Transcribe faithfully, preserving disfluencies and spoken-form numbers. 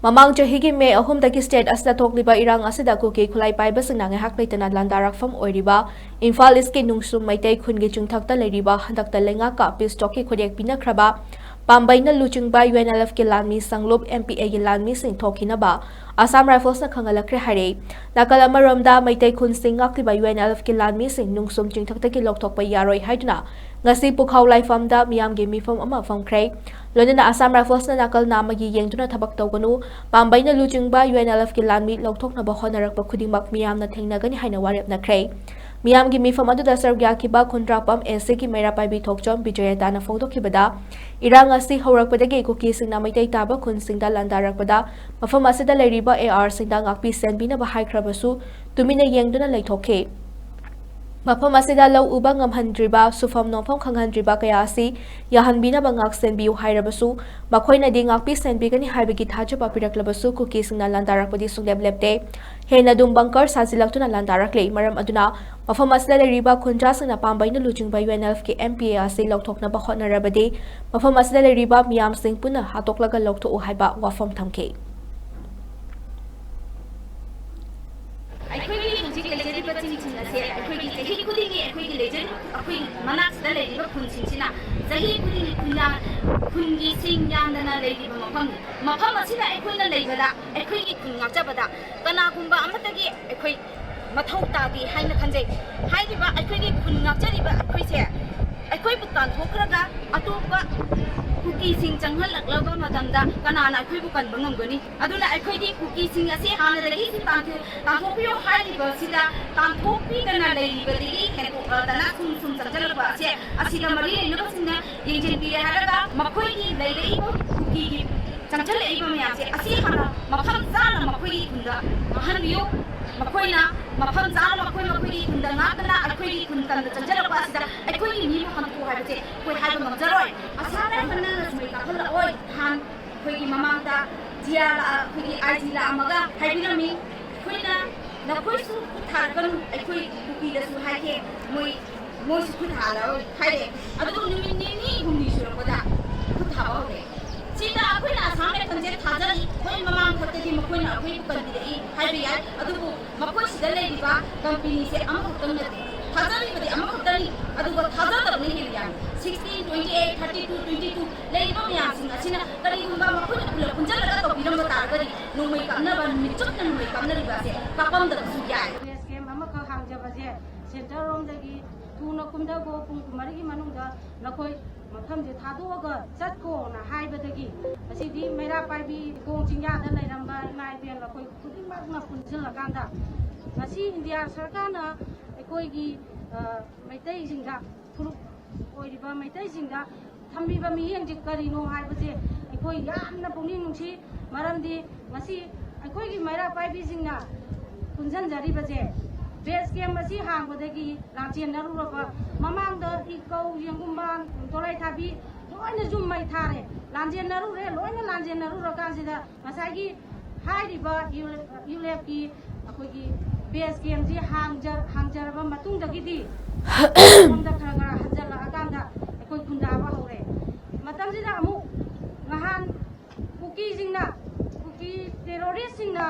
ꯃꯃꯥꯡ ꯆꯍꯤꯒꯤ ꯃꯦ ꯑꯍꯨꯝꯗꯒꯤ ꯁ꯭ꯇꯦꯠ ꯑꯁꯤꯗ ꯊꯣꯛꯂꯤꯕ ꯏꯔꯥꯡ ꯑꯁꯤꯗ ꯀꯨꯀꯤ ꯈꯨꯠꯂꯥꯏ ꯄꯥꯏꯕꯁꯤꯡꯅ ꯉꯥꯏꯍꯥꯛ ꯂꯩꯇꯅ ꯂꯥꯟꯗꯥꯔꯛꯐꯝ ꯑꯣꯏꯔꯤꯕ ꯏꯝꯐꯥꯜ ꯏꯁꯀꯤ ꯅꯨꯡꯁꯨꯝ ꯃꯩꯇꯩ ꯈꯨꯟꯒꯤ ꯆꯤꯡꯊꯛꯇ ꯂꯩꯔꯤꯕ ꯍꯟꯗꯛꯇ ꯂꯩꯉꯥꯛꯀ ꯄꯤꯁ ꯇꯣꯛꯀꯤ ꯈꯨꯠꯌꯦꯛ ꯄꯤꯅꯈ꯭ꯔꯕ ꯄꯥꯝꯕꯩꯅ ꯂꯨꯆꯤꯡꯕ ꯌꯨ ꯑꯦꯟ ꯑꯦꯜ ꯑꯦꯐꯀꯤ ꯂꯥꯟꯃꯤ ꯁꯪꯂꯨꯞ ꯑꯦꯝ ꯄꯤ ꯑꯦꯒꯤ ꯂꯥꯟꯃꯤꯁꯤꯡ ꯊꯣꯛꯈꯤꯅꯕ ꯑꯁꯥꯝ ꯔꯥꯏꯐꯜꯁꯅ ꯈꯪꯍꯜꯂꯛꯈ꯭ꯔꯦ ꯍꯥꯏꯔꯦ꯫ ꯅꯥꯀꯜ ꯑꯃꯔꯣꯝꯗ ꯃꯩꯇꯩ ꯈꯨꯟꯁꯤꯡ ꯉꯥꯛꯂꯤꯕ ꯌꯨ ꯑꯦꯟ ꯑꯦꯜ ꯑꯦꯐꯀꯤ ꯂꯥꯟꯃꯤꯁꯤꯡ ꯅꯨꯡꯁꯨꯝ ꯆꯤꯡꯊꯛꯇꯒꯤ ꯂꯧꯊꯣꯛꯄ ꯌꯥꯔꯣꯏ ꯍꯥꯏꯗꯨꯅ ꯉꯁꯤ ꯄꯨꯈꯥꯎ ꯂꯥꯏꯐꯝꯗ ꯃꯤꯌꯥꯝꯒꯤ ꯃꯤꯐꯝ ꯑꯃ ꯐꯝꯈ꯭ꯔꯦ꯫ ꯂꯣꯏꯅꯅ ꯑꯁꯥꯝ ꯔꯥꯏꯐꯜꯁꯅ ꯅꯥꯀꯜ ꯅꯥꯝꯃꯒꯤ ꯌꯦꯡꯗꯨꯅ ꯊꯕꯛ ꯇꯧꯒꯅꯨ, ꯄꯥꯝꯕꯩꯅ ꯂꯨꯆꯤꯡꯕ ꯌꯨ ꯑꯦꯟ ꯑꯦꯜ ꯑꯦꯐꯀꯤ ꯂꯥꯟꯃꯤ ꯂꯧꯊꯣꯛꯅꯕ ꯍꯣꯠꯅꯔꯛꯄ ꯈꯨꯗꯤꯡꯃꯛ ꯃꯤꯌꯥꯝꯅ ꯊꯦꯡꯅꯒꯅꯤ ꯍꯥꯏꯅ ꯋꯥꯔꯦꯞꯅꯈ꯭ꯔꯦ꯫ ꯃꯤꯌꯥꯝꯒꯤ ꯃꯤꯐꯝ ꯑꯗꯨꯗ ꯁꯔꯨꯛ ꯌꯥꯈꯤꯕ ꯈꯨꯟꯗ꯭ꯔꯥꯛꯄꯝ ꯑꯦ ꯁꯤꯒꯤ ꯃꯩꯔꯥ ꯄꯥꯏꯕꯤ ꯊꯣꯛꯆꯣꯝ ꯕꯤꯖꯌꯇꯥꯅ ꯐꯣꯡꯗꯣꯛꯈꯤꯕꯗ, ꯏꯔꯥꯡ ꯑꯁꯤ ꯍꯧꯔꯛꯄꯗꯒꯤ ꯀꯨꯀꯤꯁꯤꯡꯅ ꯃꯩꯇꯩ ꯇꯥꯕ ꯈꯨꯟꯁꯤꯡꯗ ꯂꯥꯟꯗꯥꯔꯛꯄꯗ ꯃꯐꯝ ꯑꯁꯤꯗ ꯂꯩꯔꯤꯕ ꯑꯦ ꯑꯥꯔꯁꯤꯡꯗ ꯉꯥꯛꯄꯤ ꯁꯦꯟꯕꯤꯅꯕ ꯍꯥꯏꯈ꯭ꯔꯕꯁꯨ ꯇꯨꯃꯤꯟꯅ ꯌꯦꯡꯗꯨꯅ ꯂꯩꯊꯣꯛꯈꯤ꯫ ꯃꯐꯝ ꯑꯁꯤꯗ ꯂꯧ ꯎꯕ ꯉꯝꯍꯟꯗ꯭ꯔꯤꯕ, ꯁꯨꯐꯝ ꯅꯣꯝꯐꯝ ꯈꯪꯍꯟꯗ꯭ꯔꯤꯕ ꯀꯌꯥ ꯑꯁꯤ ꯌꯥꯍꯟꯕꯤꯅꯕ ꯉꯥꯛ ꯁꯦꯟꯕꯤꯌꯨ ꯍꯥꯏꯔꯕꯁꯨ ꯃꯈꯣꯏꯅꯗꯤ ꯉꯥꯛꯄꯤ ꯁꯦꯟꯕꯤꯒꯅꯤ ꯍꯥꯏꯕꯒꯤ ꯊꯥꯖꯕ ꯄꯤꯔꯛꯂꯕꯁꯨ ꯀꯨꯀꯤꯁꯤꯡꯅ ꯂꯥꯟꯗꯥꯔꯛꯄꯗꯤ ꯁꯨꯡꯂꯦꯞ ꯂꯦꯞꯇꯦ꯫ ꯍꯦꯟꯅ ꯑꯗꯨꯝ ꯕꯪꯀꯔ ꯁꯥꯖꯤꯜꯂꯛꯇꯨꯅ ꯂꯥꯟꯗꯥꯔꯛꯂꯤ꯫ ꯃꯔꯝ ꯑꯗꯨꯅ ꯃꯐꯝ ꯑꯁꯤꯗ ꯂꯩꯔꯤꯕ ꯈꯨꯟꯖꯥꯁꯤꯡꯅ ꯄꯥꯝꯕꯩꯅ ꯂꯨꯆꯤꯡꯕ ꯌꯨ ꯑꯦꯟ ꯑꯦꯜ ꯑꯦꯐꯀꯤ ꯑꯦꯝ ꯄꯤ ꯑꯦ ꯑꯁꯤ ꯂꯧꯊꯣꯛꯅꯕ ꯍꯣꯠꯅꯔꯕꯗꯤ ꯃꯐꯝ ꯑꯁꯤꯗ ꯂꯩꯔꯤꯕ ꯃꯤꯌꯥꯝꯁꯤꯡ ꯄꯨꯟꯅ ꯍꯥꯠꯇꯣꯛꯂꯒ ꯂꯧꯊꯣꯛꯎ ꯍꯥꯏꯕ ꯋꯥꯐꯝ ꯊꯝꯈꯤ꯫ ꯑꯩꯈꯣꯏꯒꯤ ꯍꯧꯖꯤꯛ ꯂꯩꯖꯔꯤꯕ ꯆꯤꯡꯁꯤꯡ ꯑꯁꯦ ꯑꯩꯈꯣꯏꯒꯤ ꯆꯍꯤ ꯈꯨꯗꯤꯡꯒꯤ ꯑꯩꯈꯣꯏꯒꯤ ꯂꯩꯖꯔꯤꯕ, ꯑꯩꯈꯣꯏꯒꯤ ꯃꯅꯥꯛꯁꯤꯗ ꯂꯩꯔꯤꯕ ꯈꯨꯟꯁꯤꯡꯁꯤꯅ ꯆꯍꯤ ꯈꯨꯗꯤꯡꯒꯤ ꯈꯨꯟꯌꯥ-, ꯈꯨꯟꯒꯤ ꯁꯤꯡ ꯌꯥꯟꯗꯅ ꯂꯩꯔꯤꯕ ꯃꯐꯝꯅꯤ꯫ ꯃꯐꯝ ꯑꯁꯤꯗ ꯑꯩꯈꯣꯏꯅ ꯂꯩꯕꯗ, ꯑꯩꯈꯣꯏꯒꯤ ꯈꯨꯟ ꯉꯥꯛꯆꯕꯗ ꯀꯅꯥꯒꯨꯝꯕ ꯑꯃꯠꯇꯒꯤ ꯑꯩꯈꯣꯏ ꯃꯊꯧ ꯇꯥꯗꯦ ꯍꯥꯏꯅ ꯈꯟꯖꯩ꯫ ꯍꯥꯏꯔꯤꯕ ꯑꯩꯈꯣꯏꯒꯤ ꯈꯨꯟ ꯉꯥꯛꯆꯔꯤꯕ ꯑꯩꯈꯣꯏꯁꯦ ꯑꯩꯈꯣꯏꯕꯨ ꯇꯥꯟꯊꯣꯛꯈ꯭ꯔꯒ ꯑꯇꯣꯞꯄ ꯀꯨꯀꯤꯁꯤꯡ ꯆꯪꯍꯜꯂꯛꯂꯕ ꯃꯇꯝꯗ ꯀꯅꯥꯅ ꯑꯩꯈꯣꯏꯕꯨ ꯀꯟꯕ ꯉꯝꯒꯅꯤ? ꯑꯗꯨꯅ ꯑꯩꯈꯣꯏꯗꯤ ꯀꯨꯀꯤꯁꯤꯡ ꯑꯁꯤ ꯍꯥꯟꯅꯗꯒꯤ ꯇꯥꯟꯊꯣꯛ-, ꯇꯥꯟꯊꯣꯛꯄꯤꯌꯨ ꯍꯥꯏꯔꯤꯕꯁꯤꯗ ꯇꯥꯟꯊꯣꯛꯄꯤꯗꯅ ꯂꯩꯔꯤꯕꯗꯒꯤ ꯍꯦꯟꯗꯣꯛꯂꯗꯅ ꯁꯨꯝ ꯁꯨꯝ ꯆꯪꯁꯤꯜꯂꯛꯄ ꯑꯁꯦ, ꯑꯁꯤꯗ ꯃꯔꯤ ꯂꯩꯅꯕꯁꯤꯡꯅ ꯌꯦꯡꯁꯤꯟꯕꯤꯔꯦ ꯍꯥꯏꯔꯒ ꯃꯈꯣꯏꯒꯤ ꯂꯩꯔꯛꯏꯕ ꯀꯨꯀꯤꯒꯤ ꯆꯪꯁꯤꯜꯂꯛꯏꯕ ꯃꯌꯥꯝꯁꯦ ꯑꯁꯤ ꯍꯥꯟꯅ ꯃꯐꯝ ꯆꯥꯅ ꯃꯈꯣꯏꯒꯤ ꯈꯨꯟꯗ ꯃꯥꯡꯍꯟꯕꯤꯌꯨ꯫ ꯃꯈꯣꯏꯅ ꯃꯐꯝ ꯆꯥꯅ ꯃꯈꯣꯏ ꯃꯈꯣꯏꯒꯤ ꯈꯨꯟꯗ ꯉꯥꯛꯇꯅ ꯑꯩꯈꯣꯏꯒꯤ ꯈꯨꯟ ꯀꯟꯕ ꯆꯪꯁꯤꯜꯂꯛꯄ ꯑꯁꯤꯗ ꯑꯩꯈꯣꯏꯒꯤ ꯃꯤꯕꯨ ꯍꯟꯊꯣꯛꯎ ꯍꯥꯏꯕꯁꯦ ꯑꯩꯈꯣꯏ ꯍꯥꯏꯕ ꯉꯝꯖꯔꯣꯏ꯫ ꯑꯁꯥꯝ ꯔꯥꯏꯐꯜꯅ ꯁꯨꯃꯥꯏ ꯀꯥꯞꯍꯜꯂꯛꯑꯣꯏ꯫ ꯅꯍꯥꯟ ꯑꯩꯈꯣꯏꯒꯤ ꯃꯃꯥꯡꯗ ꯖꯤ ꯑꯥꯔ ꯂꯥꯛꯑ-, ꯑꯩꯈꯣꯏꯒꯤ ꯑꯥꯏ ꯖꯤ ꯂꯥꯛꯑꯝꯃꯒ ꯍꯥꯏꯕꯤꯔꯝꯃꯤ, ꯑꯩꯈꯣꯏꯅ ꯅꯈꯣꯏꯁꯨ ꯈꯨꯠ ꯊꯥꯔꯛꯀꯅꯨ, ꯑꯩꯈꯣꯏ ꯀꯨꯀꯤꯗꯁꯨ ꯍꯥꯏꯒꯦ, ꯃꯣꯏ, ꯃꯣꯏꯁꯨ ꯈꯨꯠ ꯊꯥꯔꯛꯑꯔꯣꯏ ꯍꯥꯏꯔꯦ꯫ ꯑꯗꯨꯕꯨ ꯅꯨꯃꯤꯠ ꯅꯤꯅꯤ ꯍꯨꯝꯅꯤ ꯁꯨꯔꯛꯄꯗ ꯈꯨꯠ ꯊꯥꯕ ꯍꯧꯔꯦ꯫ ꯁꯤꯗ ꯑꯩꯈꯣꯏꯅ ꯑꯁꯥꯝ ꯔꯥꯏꯐꯜꯁꯦ ꯊꯥꯖꯔꯤ, ꯍꯣꯏ, ꯃꯃꯥꯡ ꯈꯛꯇꯗꯤ ꯃꯈꯣꯏꯅ ꯑꯩꯈꯣꯏꯕꯨ ꯀꯟꯕꯤꯔꯛꯏ ꯍꯥꯏꯕ ꯌꯥꯏ, ꯑꯗꯨꯕꯨ ꯃꯈꯣꯏꯁꯤꯗ ꯂꯩꯔꯤꯕ ꯀꯝꯄꯦꯅꯤꯁꯦ ꯑꯃꯈꯛꯇꯪ ꯅꯠꯇꯦ꯫ ꯊꯥꯖꯔꯤꯕꯗꯤ ꯑꯃꯈꯛꯇꯅꯤ, ꯑꯗꯨꯒ ꯊꯥꯖꯗꯕꯅ ꯍꯦꯟꯅ ꯌꯥꯝꯃꯤ꯫ Sixteen, twenty eight, thirty two, twenty two ꯂꯩꯔꯤꯕ ꯃꯌꯥꯝꯁꯤꯡ ꯑꯁꯤꯅ ꯀꯔꯤꯒꯨꯝꯕ ꯃꯈꯣꯏꯅ ꯄꯨꯂꯞ ꯄꯨꯟꯁꯤꯜꯂꯒ ꯇꯧꯕꯤꯔꯝꯕ ꯇꯥꯔꯒꯗꯤ ꯅꯣꯡꯃꯩ ꯀꯥꯞꯅꯕ, ꯅꯨꯃꯤꯠ ꯆꯨꯞꯅ ꯅꯣꯡꯃꯩ ꯀꯥꯞꯅꯔꯤꯕ ꯑꯁꯦ ꯀꯥꯞꯄꯝꯗꯕꯁꯨ ꯌꯥꯏ꯫ ꯕꯦꯁ ꯀꯦꯝ ꯑꯃꯈꯛ ꯍꯥꯡꯖꯕꯁꯦ ꯁꯦꯟꯇꯔ ꯔꯣꯝꯗꯒꯤ ꯊꯨꯅ ꯀꯨꯝꯊꯈꯣ, ꯄꯨꯡ ꯀꯨꯟꯃꯔꯤꯒꯤ ꯃꯅꯨꯡꯗ ꯅꯈꯣꯏ ꯃꯐꯝꯁꯦ ꯊꯥꯗꯣꯛꯑꯒ ꯆꯠꯈꯣꯅ ꯍꯥꯏꯕꯗꯒꯤ ꯉꯁꯤꯗꯤ ꯃꯩꯔꯥ ꯄꯥꯏꯕꯤ ꯈꯣꯡ ꯆꯤꯡꯌꯥꯗ ꯂꯩꯔꯝꯕ ꯏꯃꯥ ꯏꯕꯦꯟ ꯑꯩꯈꯣꯏ ꯈꯨꯗꯤꯡꯃꯛꯅ ꯄꯨꯟꯁꯤꯜꯂꯀꯥꯟꯗ ꯉꯁꯤ ꯏꯟꯗꯤꯌꯥ ꯁꯔꯀꯥꯔꯅ ꯑꯩꯈꯣꯏꯒꯤ, ꯑ, ꯃꯩꯇꯩꯁꯤꯡꯗ, ꯐꯨꯔꯨꯞ ꯑꯣꯏꯔꯤꯕ ꯃꯩꯇꯩꯁꯤꯡꯗ ꯊꯝꯕꯤꯕ ꯃꯤꯠꯌꯦꯡꯁꯦ ꯀꯔꯤꯅꯣ ꯍꯥꯏꯕꯁꯦ ꯑꯩꯈꯣꯏ ꯌꯥꯝꯅ ꯄꯨꯛꯅꯤꯡ ꯅꯨꯡꯁꯤ꯫ ꯃꯔꯝꯗꯤ ꯉꯁꯤ ꯑꯩꯈꯣꯏꯒꯤ ꯃꯩꯔꯥ ꯄꯥꯏꯕꯤꯁꯤꯡꯅ ꯄꯨꯟꯁꯤꯟꯖꯔꯤꯕꯁꯦ ꯕꯦꯁ ꯀꯦꯝ ꯑꯁꯤ ꯍꯥꯡꯕꯗꯒꯤ ꯂꯥꯟꯆꯦꯟꯅꯔꯨꯔꯕ, ꯃꯃꯥꯡꯗ ꯏꯀꯧ, ꯌꯦꯡꯒꯨꯝꯕꯥꯟ, ꯇꯣꯔꯥꯏ ꯊꯥꯕꯤ ꯂꯣꯏꯅ ꯌꯨꯝ ꯃꯩ ꯊꯥꯔꯦ, ꯂꯥꯟꯆꯦꯟꯅꯔꯨꯔꯦ꯫ ꯂꯣꯏꯅ ꯂꯥꯟꯆꯦꯟꯅꯔꯨꯔꯀꯥꯟꯁꯤꯗ ꯉꯁꯥꯏꯒꯤ ꯍꯥꯏꯔꯤꯕ ꯌꯨ ꯑꯦꯐꯀꯤ ꯑꯩꯈꯣꯏꯒꯤ ꯕꯦꯁ ꯀꯦꯝꯁꯤ ꯍꯥꯡꯖ-, ꯍꯥꯡꯖꯔꯕ ꯃꯇꯨꯡꯗꯒꯤꯗꯤ ꯁꯣꯝꯗ ꯈꯔ ꯈꯔ ꯍꯟꯖꯜꯂꯛꯑꯀꯥꯟꯗ ꯑꯩꯈꯣꯏ ꯈꯨꯟꯗꯥꯕ ꯍꯧꯔꯦ꯫ ꯃꯇꯝꯁꯤꯗ ꯑꯃꯨꯛ ꯅꯍꯥꯟ ꯀꯨꯀꯤꯁꯤꯡꯅ, ꯀꯨꯀꯤ ꯇꯦꯔꯣꯔꯤꯁꯁꯤꯡꯅ